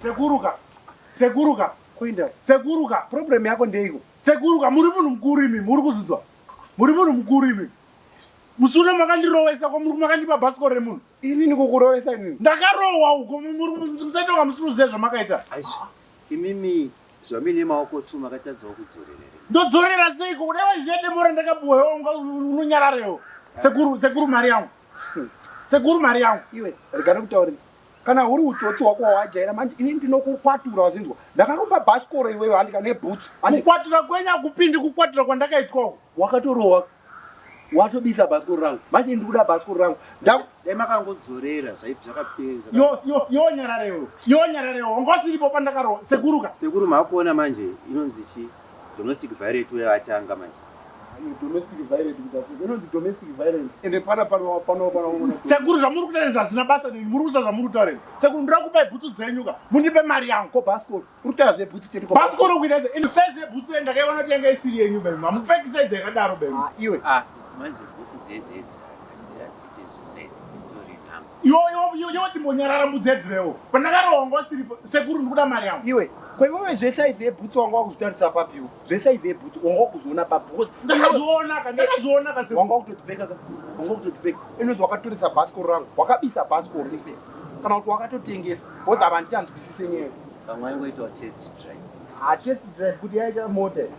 Sekuruka. Sekuruka. Kuinda. Sekuruka. Problem yako ndeiko? Sekuruka muri munhu mukuru imi, muri kuzvinzwa. Muri munhu mukuru imi. Musi uno makandirovesa ko muri makandipa bhasikoro remunhu. Inini kukurovesa inini? Ndakarohwa uko muri musaita kunga musiri kuziva zvamakaita. Aizvo. Imimi zvamuine maoko tu makatadzawo kudzorera here? Ndodzorera seiko? Kudai waiziva demo randakapuwa iwe unga unonyararewo. Sekuru, sekuru mari yangu. Sekuru mari yangu. Iwe rega ndikutaurire. Kana huri utsotsi hwako hwawajaira manje ini ndinokukwatura wazvinzwa. Ndakakupa bhasikoro iwewe handika nebhutsu. Kukwatura kwenyu hakupindi kukwatura kwandakaitwa uku. Wakatorohwa watobisa bhasikoro rangu. Manje ndikuda bhasikoro rangu. Dai makangodzorera zvakapera. Yo yo yo nyararewo. Yo nyararewo. Wanga usiripo pandakarohwa. Sekuru ka. Sekuru makuona manje inonzi chi domestic violence uya atanga manje. Domestic violence kuita inonzi domestic violence ende pana pano pano pano Sekuru zvamuri kutaura izvi hazvina basa neni. Muri kuziva zvamuri kutaura izvi. Sekuru ndoda kupai bhutsu dzenyu ka. Mundipe mari yangu. Ko bhasikoro. Uri kutaura zvebhutsu chete ko bhasikoro kuita sei? Ini size yebhutsu yenyu ndakaiona kuti yanga isiri yenyu baby. Hamupfeki size yakadaro baby. Ah iwe. Ah manje bhutsu dzedzedzi hadziite zvesize itori nhamba. Yo yo yo yo timbonyarara mbudzi yedhurewo. Pandakarohwa wanga usiripo. Sekuru ndikuda mari yangu. Iwe ko iwewe zvesize yebhutsu wanga wakuzvitarisa papi iwe? Zvesize yebhutsu wanga wakuzviona papi? Because ndakazviona ka ndakazviona ka sekuru. Wanga wakutotipfeka ka. Wanga wakutotipfeka. Inonzi wakatoresa bhasikoro rangu. Wakabisa bhasikoro ife. Kana kuti wakatotengesa. Because apa handichanzwisise nyaya. Pamwe aingoitawo test drive. Ah test drive kuti yaita mota here?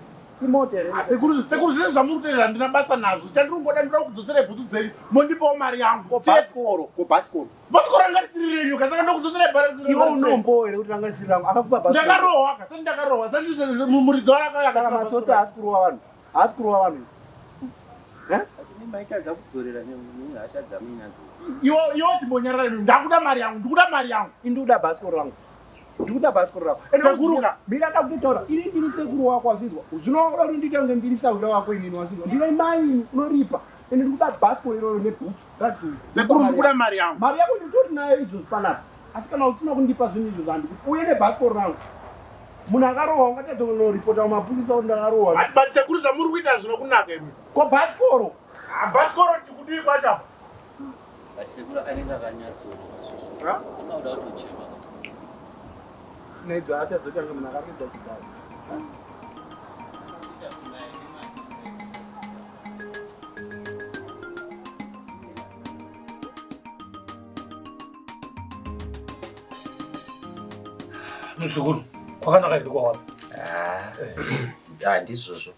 Imota here? Ah, sekuru sekuru zvese zvamuri kutaura handina basa nazvo. Chandiri kungoda ndinoda kudzoserai bhutsu dzenyu mondipawo mari yangu. Ko bhasikoro, ko bhasikoro. Bhasikoro ranga risiri renyu ka saka ndokudzoserai bhasikoro. Iwe unombo here kuti ranga risiri rangu? Akakupa bhasikoro. Ndakarohwa ka, sani ndakarohwa. Sani muridzi wako Saka matsotsi haasi kurova vanhu. Haasi kurova vanhu. Eh? Maitadza kudzorera nehasha dzamuinadzo. Iwe iwe chimbonyarara imi. Ndakuda mari yangu, ndikuda mari yangu. Ini ndikuda bhasikoro rangu. Ndikuda bhasikoro rako. Sekuru ka. Mira ndakutotaura. Ini ndiri sekuru wako wazvinzwa. Zvino wakuda kuti ndiite kunge ndiri sahwira wako inini wazvinzwa. Ndine mai unoripa. Ini ndikuda bhasikoro iroro nebhutsu. Ngadziuye. Sekuru ndikuda mari yangu. Mari yako nditori nayo izvozvi panapa. Asi kana usina kundipa zvinhu izvozvo handikupi. Uye nebhasikoro rangu. Munhu akarohwa ungatadza kunoripota kumapurisa kuti ndakarohwa. But sekuru zvamuri kuita hazvina kunaka imi. Ko bhasikoro? Ah, bhasikoro tikudii kwacho apa? But sekuru anenge akanyatsorohwa zveshuwa. Anoda kutochema. Nedzo hasha dzotanga munhu akapedza chigaro. Muzukuru, kwakanaka here kwawabva? Ah, ndizvozvo.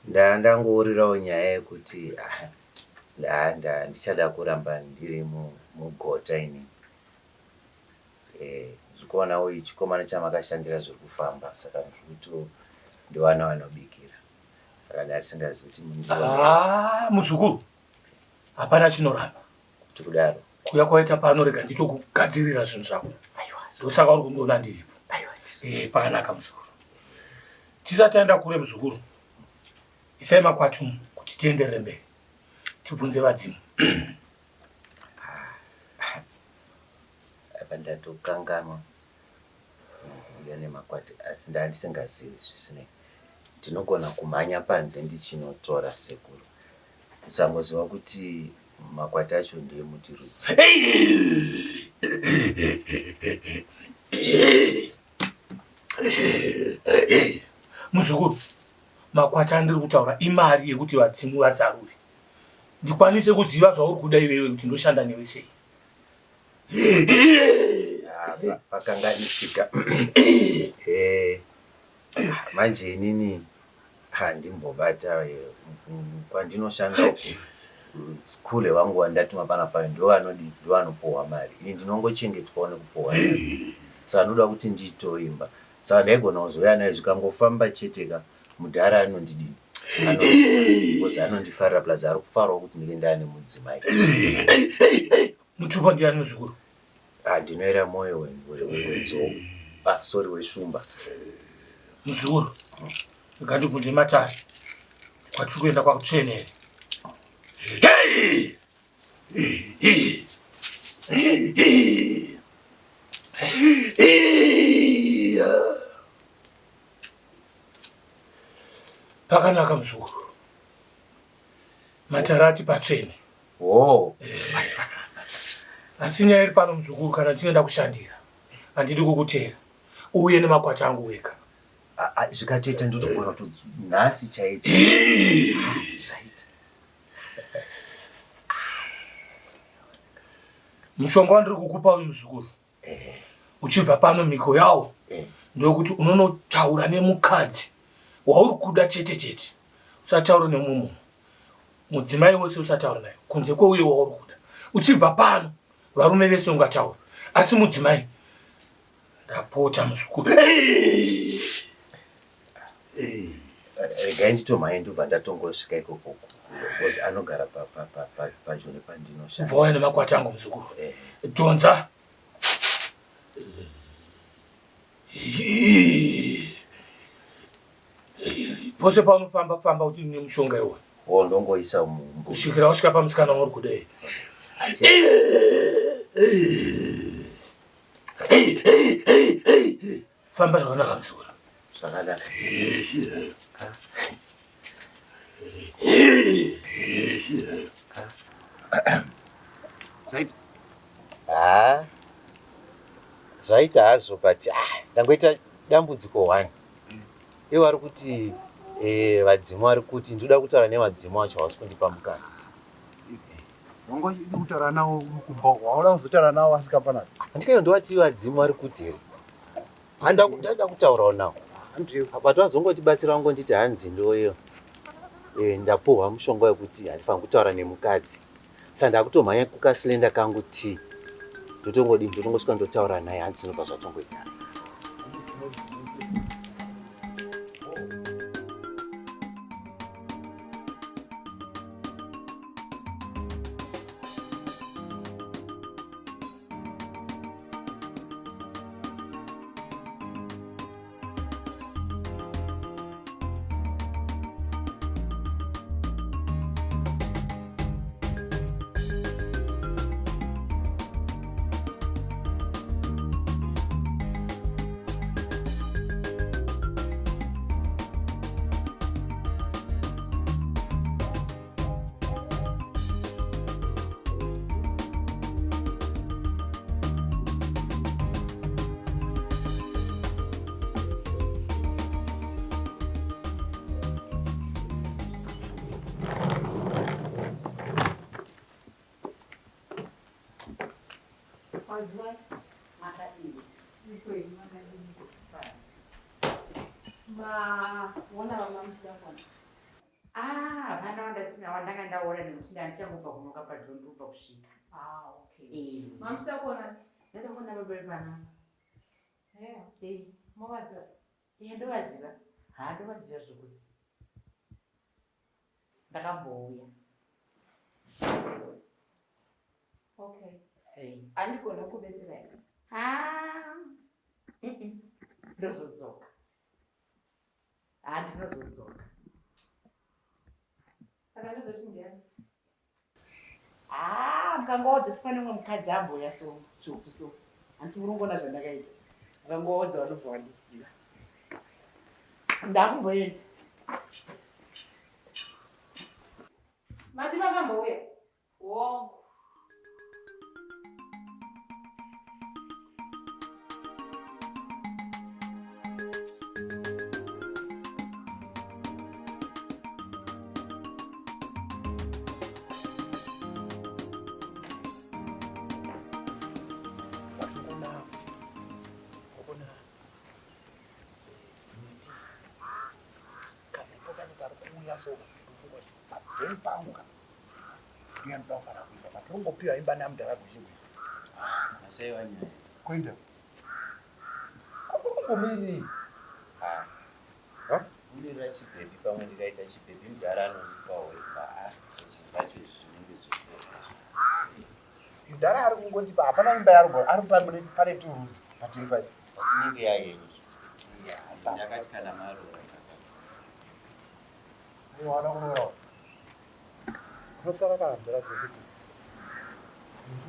Ndandangourirawo nyaya yekuti ah, nda ndichada kuramba ndiri mugota ini. Eh, ndiri kuonawo chikomana chamakashandira zviri kufamba saka ndiri kuto ndiwana vanobikira. Saka ndarisingazivi kuti mundiona. Ah, muzukuru. Hapana chinoramba. Kuti kudaro. Kuya kwaita pano rega nditokugadzirira zvinhu zvako. Aiwa. Ndosaka uri kundiona ndiripo. Aiwa. Eh, pakanaka muzukuru. Tisati taenda kure muzukuru. Isai makwati umu kuti tienderere mberi. Tibvunze vadzimu. Apa ndatokanganwa kuuya nemakwati asi ndandisingazivi zvisinei. Ndinogona kumhanya panze ndichinotora sekuru. Kusangoziva kuti makwati acho ndeemuti rudzi. Muzukuru, makwati andiri kutaura imari yekuti vadzimu vazarure. Ndikwanise kuziva zvauri kuda iwewe kuti ndoshanda newe sei. Ah, pakanganisika. Eh, manje inini handimbobata eh, kwandinoshanda uku kule vangu vandatuma panapa ndovanodi ndovanopuhwa mari ini ndinongochengetwawo nekupuhwa sadza saka ndoda kuti nditoimba saka ndaigona kuzouya nayo zvikangofamba chete ka mudhara anondidini because anondifarira plus ari kufarawo kuti ndinge ndaane mudzimai Mutupo ndiani muzukuru? Ah, ndinoera moyo wenzou. Ah, sorry weshumba. Muzukuru. Rega ndibvunze matare. Kwatiri kuenda kwakutsvene here? Hey! Pakanaka muzukuru. Matare ati patsvene. Oh. Asi nyaya iri pano muzukuru kana ndichinge ndakushandira. Handidi kukuteera. Uuye nemakwati angu wega. Zvikatoita ndotogona kuto nhasi chaicho. Zvaita. Mushonga wandiri kukupa uyu muzukuru. Uchibva pano mhiko yawo ndokuti unonotaura nemukadzi wauri kuda chete chete. Usataura nemumwe munhu. Mudzimai wese usataura naye kunze kweuyo wauri kuda. Uchibva pano varume vese ungataura asi mudzimai ndapota muzukuru. Regai nditomhanye ndobva ndatongosvika ikoko because anogara padyo nepandinoshanda. Ubva wauya nemakwati angu muzukuru. Dhonza. Pose paunofamba famba kuti nemushonga iwoyo. Oh, ndongoisa mumbu. Kusvikira wasvika pamusikana wauri kuda iyi. Famba zvakanaka muzukuru. Zvakanaka. Zvaita. Ah. Zvaita hazvo but ah, ndangoita dambudziko one. Ivo vari kuti eh, vadzimu vari kuti ndinoda kutaura nevadzimu vacho havasi kundipa mukana. Wanga uchida kutaura nawo kumba waoda kuzotaura nawo asvika panapa. Handikayo ndovati vadzimu vari kuti here? Handada kutaurawo nawo. But vazongotibatsira vangonditi hanzi ndoyo eh, ndapuhwa mushonga wekuti handifanira kutaura nemukadzi. Saka ndakutomhanya kukasilenda kangu tea ndotongodii ndotongosvika ndotaura naye hanzi zvinobva zvatongoita. Maona vamwe muchida kuona. Ah, hapana wandasina wandanga ndaona nekuti ndandichangobva kunoka padyo ndobva kusvika. Ah, okay. Eh. Mamuchida kuona? Ndada kuona baba vepanapa. Yeah. Eh. Movaziva? Eh, ndovaziva. Ha, ndovaziva zvekuti. Ndakambouya. Okay. Eh. Andigona kubetsera here? Ah. Mm. Ndozodzoka. Ah, ndinozodzoka. Saka ndozoti ndiani? Ah, mukangoodza kuti pane umwe mukadzi ambouya so tsvuku so. Hanti uri kungoona zvandakaita. Mukangoodza vanobva vandiziva. Ndakumboenda. Mati makambouya? Hongu. So, ndofunga kuti padheni pangu ka ndiye anoda kufanira kuita but rongopiwa imba namudhara gweshe gweshe. Mashaiwa nyaya. Kuenda. Apo kumbomiriri. Ah. Ha? Kumirira chibhebhi pamwe ndikaita chibhebhi mudhara anondipawo imba. Ah, zvinhu zvacho izvi zvinenge zviri. Mudhara ari kungondipa hapana imba yaari ari kupa pane turu patiri pai. Patinenge yayenyu. Yeah, ndakati kana maroora saka. Aiwa, kuroora. Unosara kana mudhara gweshe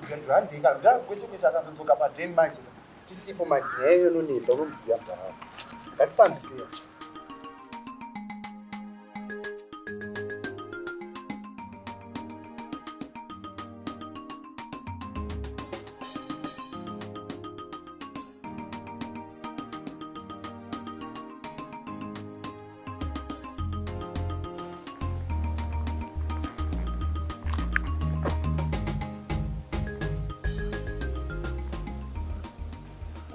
gweshe. Handika mudhara gweshe gweshe akazodzoka padheni manje. Tisipo manje nyaya iyo inonetsa unomuziva mudhara wako. Ngatifambisei.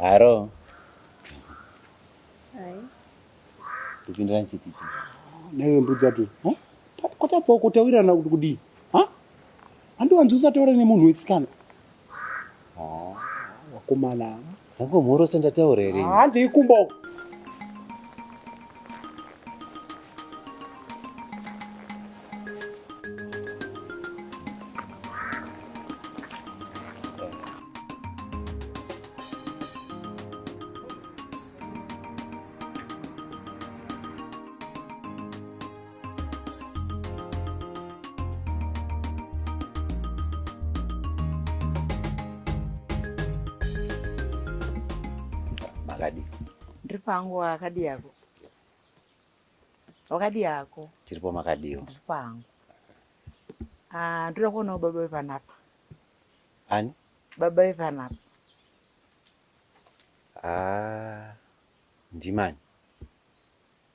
Haro. Hai. Ndipindura ndichiti chii? Newe mbudzi atu. Kwatabva uko tawirana kuti kudii? Ha? Handiwanzi usataura nemunhu wechisikana. Ah, wakomana. Ndangomhorosa ndataura here? Hanzi ikumba uko. Makadii? Ndiri pangu wakadii yako? Wakadii yako? Tiripo makadiwo. Ndiri pangu. Ah, ndoda kuonawo baba vepanapa. Ani? Baba vepanapa. Ah, ndimani?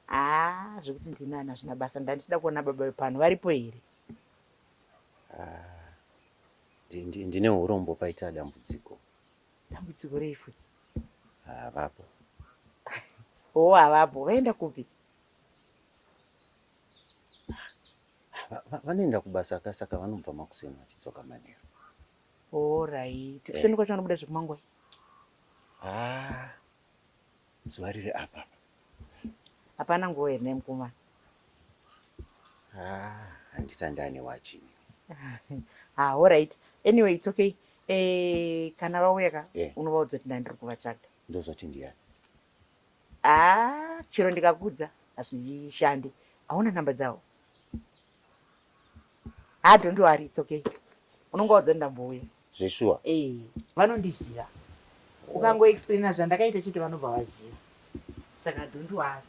Ah, zvekuti ndinani hazvina basa. Ndandichida kuona baba vepano varipo here? Ah, ndine urombo paita dambudziko. Dambudziko rei futi? Havapo. Oh, havapo. Vaenda kupi? Vanoenda kubasa ka saka vanobva makuseni vachidzoka manheru. Alright. Kuseni kwacho vanobuda zvekumangwai? Ah, zuva riri apa. Hapana nguva here nhai mukomana? Ah, handisati ndane wachi ini. Ah, alright. Anyway, it's okay. Eh, kana vauya ka Eh. unovaudza kuti ndandiri kuvatsvaga. Ndozoti ndiyani? Ah, chero ndikakudza hazvishandi. Hauna namba dzavo? Ah, don't worry, it's okay. Unongovaudza kuti ndambouya. Zveshuwa? Eh, vanondiziva. Ukangoexplaina zvandakaita chete vanobva vaziva. Saka don't worry.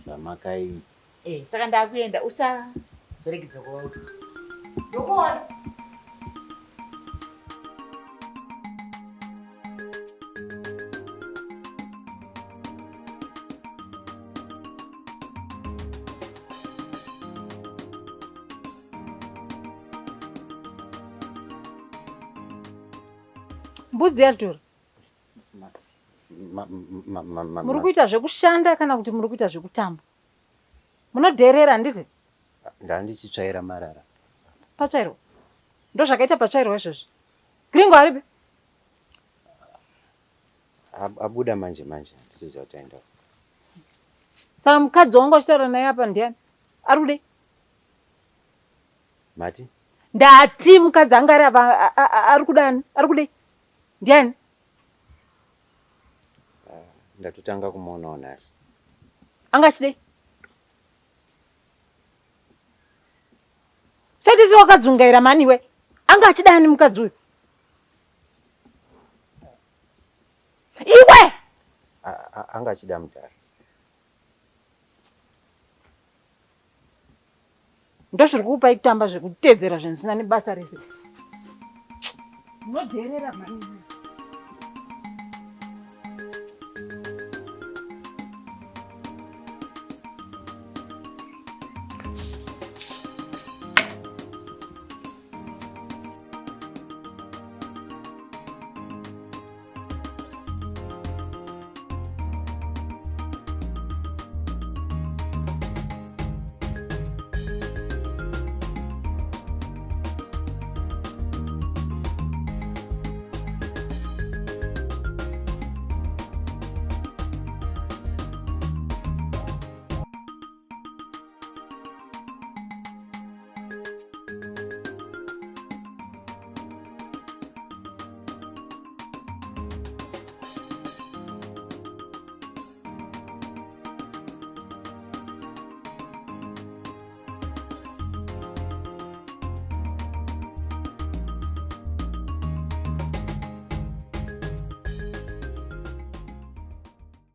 Zvamakaita. Eh, saka ndakuenda usazoregedza kuvaudza. Ndokuona. Mbudzi yadhura. Muri kuita zvekushanda kana kuti muri kuita zvekutamba? Munodherera handiti? Ndandichitsvaira marara. Patsvairwa? Ndozvakaita patsvairwa izvozvi. Gringo aripi? Abuda manje manje, handisiziva kuti aenda. Saka mukadzi wanga uchitaura naye apa ndiani? Ari kudei? Mati? Ndati mukadzi anga ari apa ari kudani? Ari kudei? Ndiani? Ndatotanga kumuonawo nhasi. Anga achidei? Usati wakadzungaira mani iwe. Anga achidani mukadzi uyu? Iwe! Anga achida mudhara. Ndozviri kukupai kutamba zvekutedzera zvinhu zvisina nebasa rese. Munodherera mani.